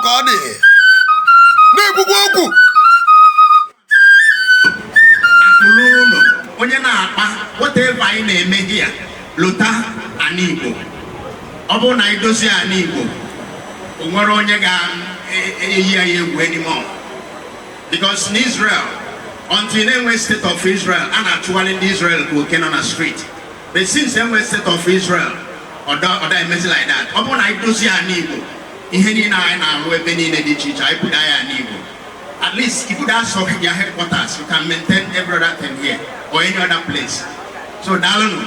Ka ọ dị na-ekwukwa okwu. Akụlụ ụlọ onye na-akpa, whatever anyị na-eme here, lụta ana Igbo. Ọ bụrụ na anyị dozie ana Igbo, o nwere onye ga-eyi anyị egwu anymore, because in Israel, until na-enwe state of Israel, a na-achụgharị ndị Israel ka oke nọ na street. But since enwe state of Israel, ọda emezi like that. Ọ bụrụ na anyị dozie ana Igbo, ihe niile anyị na-arụ ebe niile dị iche iche, anyị buda ya ana Igbo. At least if you that's your headquarters, you can maintain every other thing here or any other place. So daalụnụ.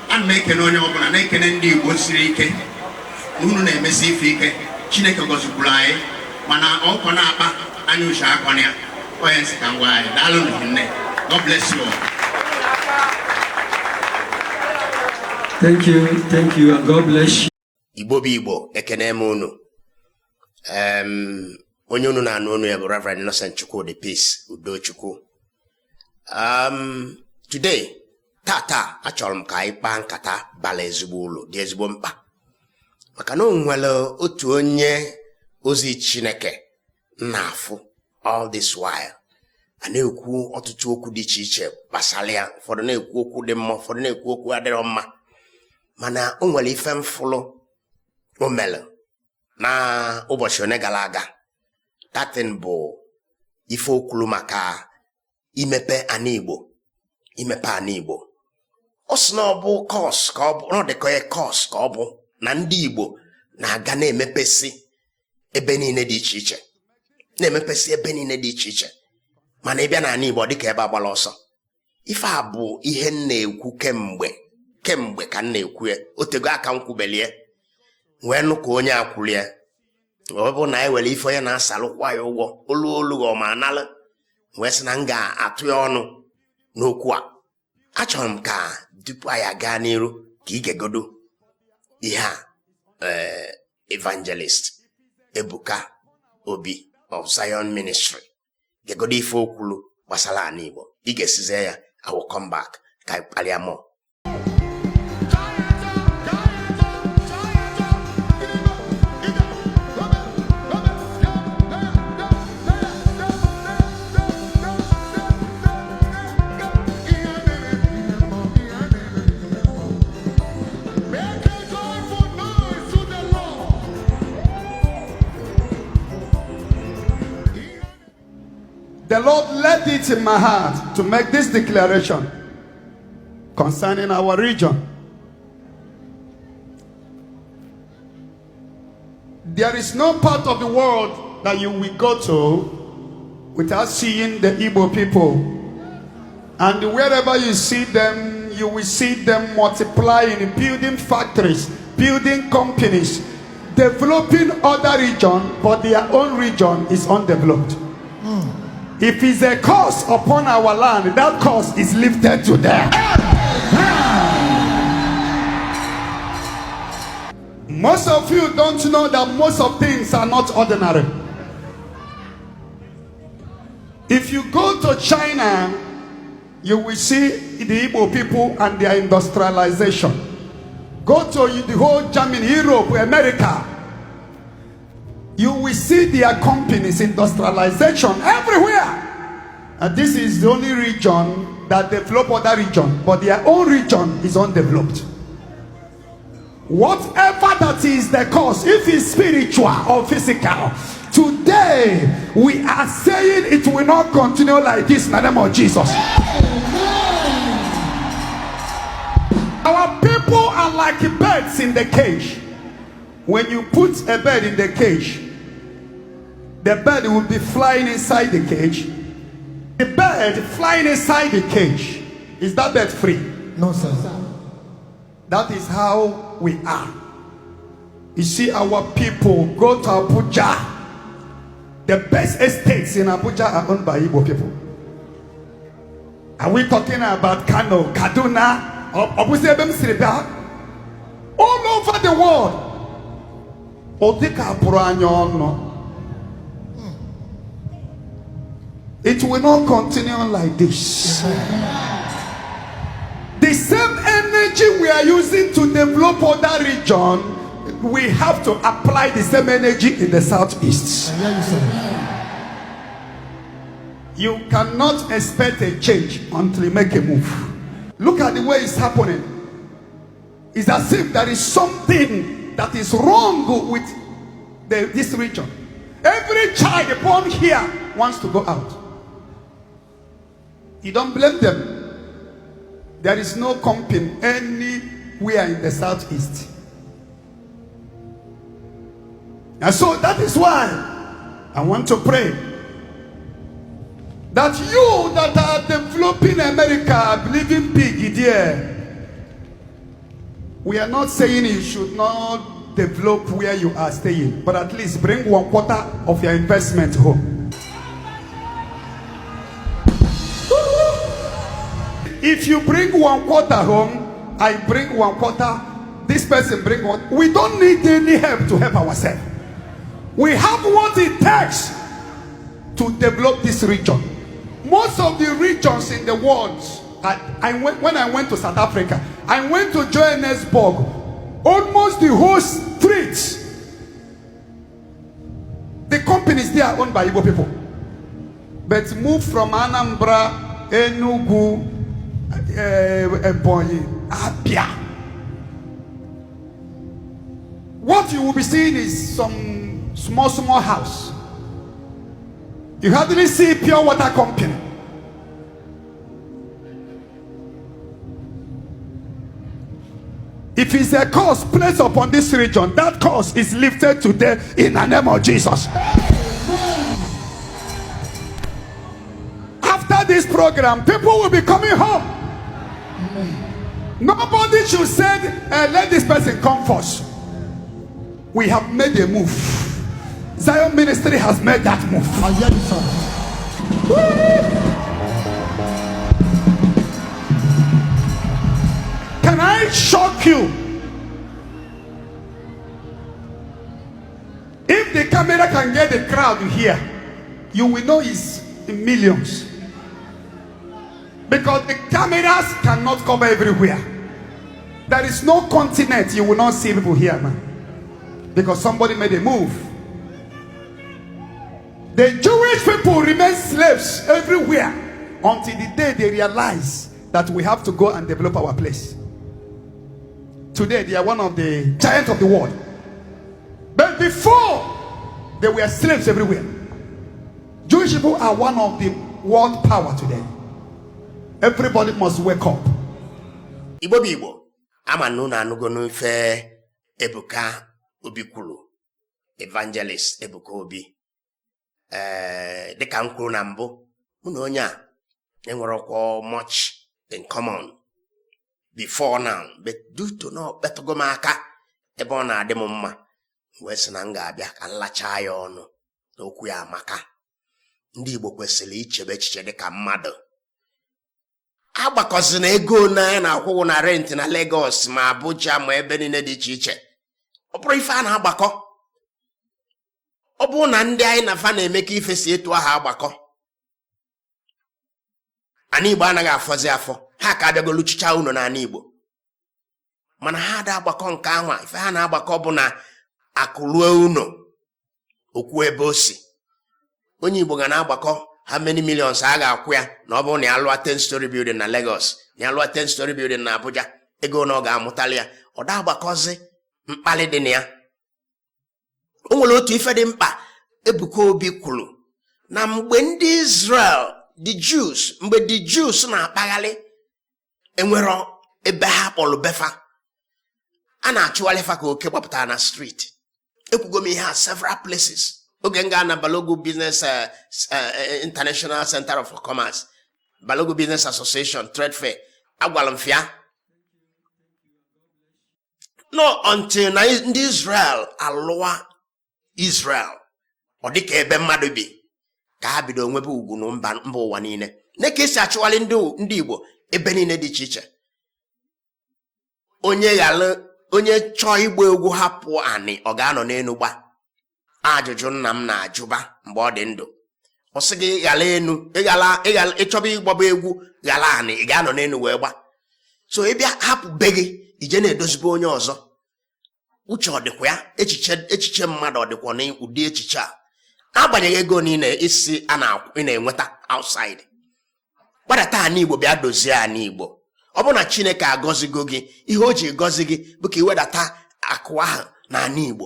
Ana m ekene onye ọbụla, na-ekene ndị Igbo siri ike na unu na-emesi ife ike. Chineke gọzikwuru anyị, mana ọkọ na-akpa anya uche akọna ya. Onye nsị ka ngwa anyị, daalụnụ nne. God bless you all. Thank you, thank you, and God bless you. Igbo bụ Igbo, ekene m unu. Onye unu na-anụ unu ya bụ Reverend Innocent Chukwudi Peace Udochukwu. Today, tata, achọrọ m ka anyị kpaa nkata bara ezigbo ulu, dị ezigbo mkpa, maka na o nwere otu onye ozi Chineke m na-afụ all this while a na-ekwu ọtụtụ okwu dị iche iche gbasara ya. Ụfọdụ na-ekwu okwu dị mma, ụfọdụ na-ekwu okwu adịrọ mma, mana o nwere ife mfụlụ o mere na ụbọchị one gara aga. Datin bụ ife okwulu maka imepe ana Igbo. Imepe ana Igbo, ọ sị na ọ bụ curse ka ọ bụ, na ọ dịka ya curse ka ọ bụ na ndị Igbo na-aga na-emepesi ebe niile dị iche iche, na-emepesi ebe niile dị iche iche, mana ịbịa n'ala Igbo, ọ dịka ebe agbala ọsọ. Ife a bụ ihe m na-ekwu kemgbe kemgbe ka m na-ekwu ya, otego aka m kwubelie, wee nụ ka onye a kwuru ya. Ọ bụ na anyị were ife onye na-asalụkwa ya ụgwọ olu olu ọ ma analụ, wee sị na m ga-atụ ya ọnụ n'okwu a. Achọrọ m ka tupu anyị aga n'iru, ka ị gegodo ihe a Evangelist Ebuka Obi of Zion Ministry, gegodo ife okwulu gbasara ala Igbo. Ị ga-esizie ya, I will come back ka anyị kparịa mọ. Make a joyful noise to the Lord. The Lord led it in my heart to make this declaration concerning our region. There is no part of the world that you will go to without seeing the Igbo people. And wherever you see them, you will see them multiplying, building factories, building companies, developing other region, but their own region is undeveloped. If it's a curse upon our land, that curse is lifted today. Most of you don't know that most of things are not ordinary. If you go to China, you will see the Igbo people and their industrialization. Go to the whole Germany, Europe, America. You will see their companies, industrialization everywhere. And this is the only region that develop other region, but their own region is undeveloped. Whatever that is the cause, if it's spiritual or physical, today we are saying it will not continue like this in the name of Jesus. Our people are like birds in the cage. When you put a bird in the cage, the bird will be flying inside the cage. The bird flying inside the cage, is that bird free? No, sir. That is how we are. You see, our people go to Abuja. The best estates in Abuja are owned by Igbo people. Are we talking about Kano, Kaduna, or Abuja, ebe m siri bịa? All over the world? Ọ dị ka apụrụ anya ọnụ. It will not continue like this. The same energy we are using to develop other region, We have to apply the same energy in the southeast. I hear you, sir. You cannot expect a change until you make a move. Look at the way it's happening. It's as if there is something that is wrong with this region. Every child born here wants to go out. You don't blame them. There is no company anywhere in the southeast. And so that is why I want to pray that you that are developing America, believing big there, we are not saying you should not develop where you are staying, but at least bring 1/4 of your investment home. If you bring 1/4 home, I bring 1/4, this person bring one. We don't need any help to help ourselves. We have what it takes to develop this region. Most of the regions in the world, when I went to South Africa, I went to Johannesburg, almost the whole street, the companies there are owned by Igbo people. But move from Anambra, Enugu, Ebonyi, Abia. What you will be seeing is some small, small house. You hardly see pure water company. If it's a curse placed upon this region, that curse is lifted today in the name of Jesus. After this program, people will be coming home. Nobody should say, let this person come first. We have made a move. Zion Ministry has made that move. I hear you, sir. Can I shock you? If the camera can get the crowd here, you will know it's in millions. Because the cameras cannot cover everywhere. There is no continent you will not see people here, man. Because somebody made a move. The Jewish people remain slaves everywhere until the day they realize that we have to go and develop our place. Today, they are one of the giants of the world. But before, they were slaves everywhere. Jewish people are one of the world power today. Everybody must wake up. Igbo bụ Igbo, ama na unu anụgo n'ife Ebuka Obi kwuru, Evangelist Ebuka Obi. Dịka m kwuru na mbụ, mụ na onye a enwerọkwa much in common before now, but due to na ọ kpetụgo m aka ebe ọ na-adị m mma, wee sị na m ga-abịa ka m lachaa ya ọnụ n'okwu ya amaka. Ndị Igbo kwesịrị ichebe echiche dịka mmadụ. Agbakọzina ego na ya na-akwụghị na rent na Lagos ma Abuja ma ebe niile dị iche iche. Ọ bụrụ ife a na-agbakọ, ọ bụrụ na ndị anyị na fa na-eme ka ife si etu ahụ agbakọ, ana Igbo anaghị afọzi afọ. Ha ka abịagolu chicha unu n'ala Igbo, mana ha ada agbakọ nke ahụ. Ife ha na-agbakọ bụ na akụ ruo unu okwu ebe o si. Onye Igbo ga na-agbakọ how many millions a ga-akwụ ya na ọ bụrụ na ya lụọ 10 story building na Lagos, na ya lụọ 10 story building na Abuja, ego na ọ ga-amụtali ya. Ọ da agbakọzi mkpali dị na ya. O nwere otu ife dị mkpa Ebuka Obi kwuru na mgbe ndị Israel, the Jews, mgbe the Jews na-akpaghalị, enwero ebe ha kpọrọ befa, a na-achụgharị fa ka oke gbapụtara na street. Ekwugo m ihe a several places. Oge m gaa na Balogun Business International Center of Commerce, Balogun Business Association Trade Fair, agwara m fịa no until na ndị Israel alụwa Israel, ọ dịka ebe mmadụ bi ka ha bido nwebe ugwu na mba ụwa niile, na ka esi achụgharị ndị Igbo ebe niile dị iche iche. Onye ghara onye chọọ igba egwu hapụ anị, ọ ga-anọ n'elu gba. Ajụjụ nna m na-ajụba mgbe ọ dị ndụ, ọ sị gị ghara enu, ịchọba ịgbaba egwu ghara anị, ị ga-anọ n'elu wee gba. So ị bịa hapụ be gị ije na-edozibe onye ọzọ. Uche ọ dịkwa ya? Echiche mmadụ ọ dịkwa n'ụdị echiche a? N'agbanyeghị ego niile isi a ị na-enweta outside, gbadata ana Igbo, bịa dozie ana Igbo. Ọ bụrụ na Chineke agọzigo gị, ihe o ji gọzi gị bụ ka ị wedata akụ ahụ na ana Igbo.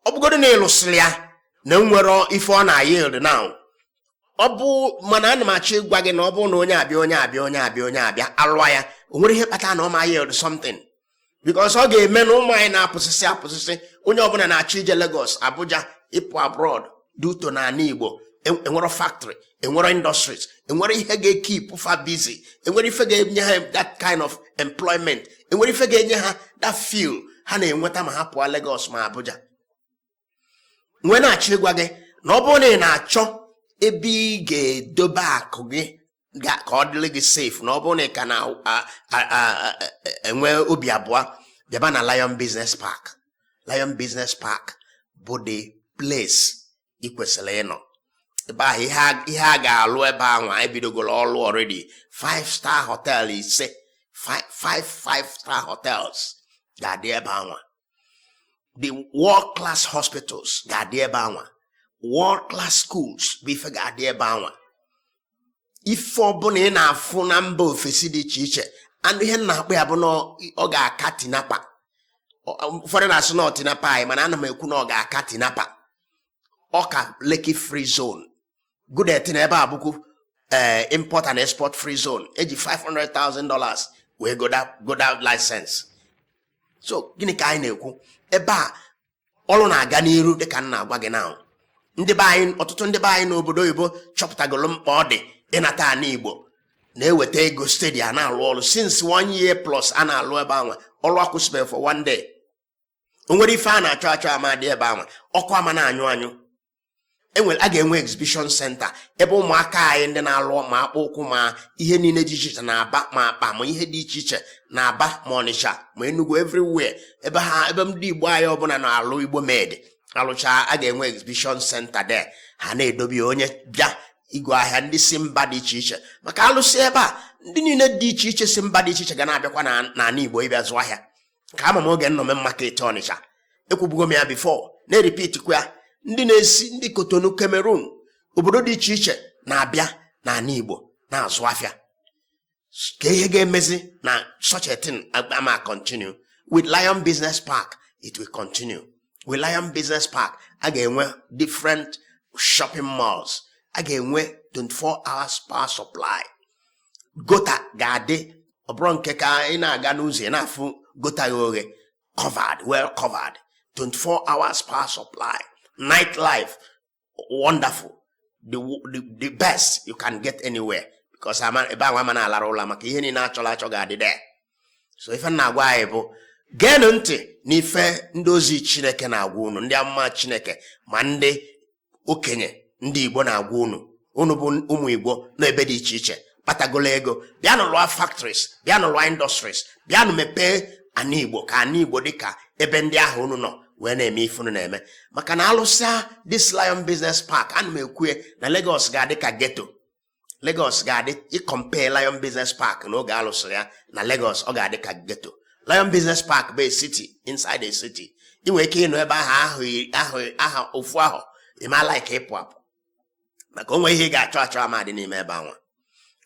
Ọ bụgodo na ịlụsịrị ya na nwere ife ọ na-yield now, ọ bụ mana ana m achọ ịgwa gị na ọ bụrụ na onye abịa, onye abịa, onye abịa, onye abịa alụọ ya, o nwere ihe kpatara na ọ ma yield something, because ọ ga-eme na ụmụ anyị na-apụsịsị apụsịsị. Onye ọbụla na-achọ ije Lagos, Abuja, ịpụ abroad due to na ala Igbo enwero factory, enwero industries, enwere ihe ga-ekeep fa busy, enwere ife ga-enye ha that kind of employment, enwere ife ga-enye ha that feel ha na-enweta ma ha pụọ Lagos ma Abuja. Nwee na-achọ ịgwa gị na ọ bụrụ na ị na-achọ ebe ị ga-edobe akụ gị ka ọ dịrị gị safe, na ọ bụrụ na ị ka na-enwe obi abụọ, bịaba na Lion Business Park. Lion Business Park bụ the place ị kwesịrị ịnọ ebe ahụ. Ihe a ga-alụ ebe ahụ, anyị bidogoro ọlụ already. Five star hotel ise, five five star hotels ga-adị ebe ahụ. The world class hospitals ga-adị ebe ahụ. World class schools bụ ife ga-adị ebe ahụ. Ife ọbụla ị na-afụ na mba ofesi dị iche iche, and ihe m na-akpọ ya bụ na ọ ga-aka tinapa. Ụfọdụ na-asị na ọ tinapa anyị, mana ana m ekwu na ọ ga-aka tinapa, ọka Lekki Free Zone. Good na ebe a bụkwu import and export free zone eji $500,000 wee goda license. So gịnị ka anyị na-ekwu ebe a? Ọrụ na-aga n'iru dịka m na-agwa gị na ndị be anyị, ọtụtụ ndị be anyị n'obodo oyibo chọpụtagolo mkpa ọ dị ịnata ana Igbo na-eweta ego steady. A na-alụ ọrụ since one year plus, a na-alụ ebe ahụ, ọrụ akwụsịbeghị for one day. O nwere ife a na-achọ achọ ama dị ebe ahụ, ọkụ ama na-anyụ anyụ. Enwere a ga-enwe exhibition center ebe ụmụaka anyị ndị na-alụ ma akpụ ụkwụ ma ihe niile dị iche iche na-aba, ma akpa ma ihe dị iche iche na-aba, ma Ọnịcha ma Enugu, everywhere ebe ha, ebe ndị Igbo anyị ọbụla na-alụ Igbo made alụcha, a ga-enwe exhibition center there. Ha na-edobe ya, onye bịa igwe ahịa, ndị si mba dị iche iche, maka alụsị ebe a, ndị niile dị iche iche si mba dị iche iche ga na-abịakwa n'ala Igbo ịbịa zụọ ahịa. Ka ama m oge nnọme market Ọnịcha, ekwubugo m ya before, na-erepeatikwa ya, ndị na-esi ndị Kotonu, Cameroon, obodo dị iche iche na-abịa n'ala Igbo na-azụ afịa. Ka ihe ga-emezi na such a thing ama continue with Lion Business Park? It will continue with Lion Business Park. A ga-enwe different shopping malls, a ga-enwe 24 hours power supply, gutter ga-adị, ọ bụrụ nke ka ị na-aga n'ụzọ ị na-afụ gutter gị oghe, covered, well covered, 24 hours power supply, nightlife wonderful, the best you can get anywhere, because ama ebe ahụ ama na-alara ụlọ maka ihe niile achọrọ achọ ga-adị there. So ife m na-agwa anyị bụ, geenụ ntị n'ife ndị ozi Chineke na-agwa unu, ndị amụma Chineke ma ndị okenye ndị Igbo na-agwa unu. Unu bụ ụmụ Igbo n'ebe dị iche iche kpatagolo ego, bịanụ lụọ factories, bịanụ lụọ industries, bịanụ mepee ana Igbo, ka ana Igbo dị ka ebe ndị ahụ unu nọ wee na-eme ife unu na-eme. Maka na alụsịa this Lion Business Park, ana m ekwue na Lagos ga-adị ka ghetto. Lagos ga-adị, ịcompare Lion Business Park n'oge alụsịrị ya na Lagos, ọ ga-adị ka ghetto. Lion Business Park bụ a city inside a city. Ị nwere ike ịnọ ebe ahụ ahụ aha ofu ahụ, ị ma like ịpụ apụ, maka o nwere ihe ị ga-achọ achọ ama dị n'ime ebe ahụ.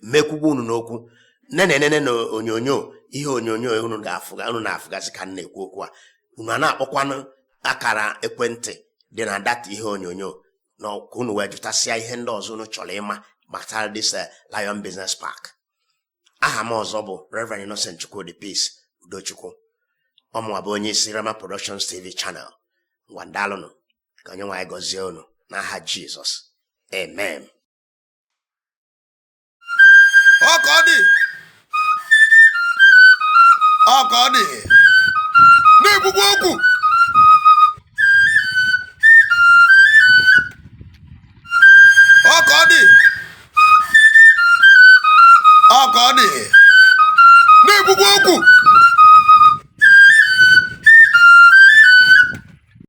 Mekwugwu unu n'okwu nene na onyonyo, ihe onyonyo unu ga-afụga, unu na-afụgasị ka m na-ekwu okwu a. Unu a na-akpọkwanụ akara ekwentị dị na data ihe onyonyo na ka unu wee jụtasịa ihe ndị ọzọ unu chọrọ ịma gbasara this Lion Business Park. Aha m ọzọ bụ Reverend Innocent Chukwudi Peace Udochukwu. Ọmụwa bụ onye isi Rema Productions TV channel. Ngwa, ndalụnụ, ka onye nwe anyị gọzie unu n'aha Jizọs, amen. Ọ ka ọ dị, ọ ka ọ dị na-ekwukwa okwu. Ọ ka ọ dị, ọ ka ọ dị na-ekwukwa okwu.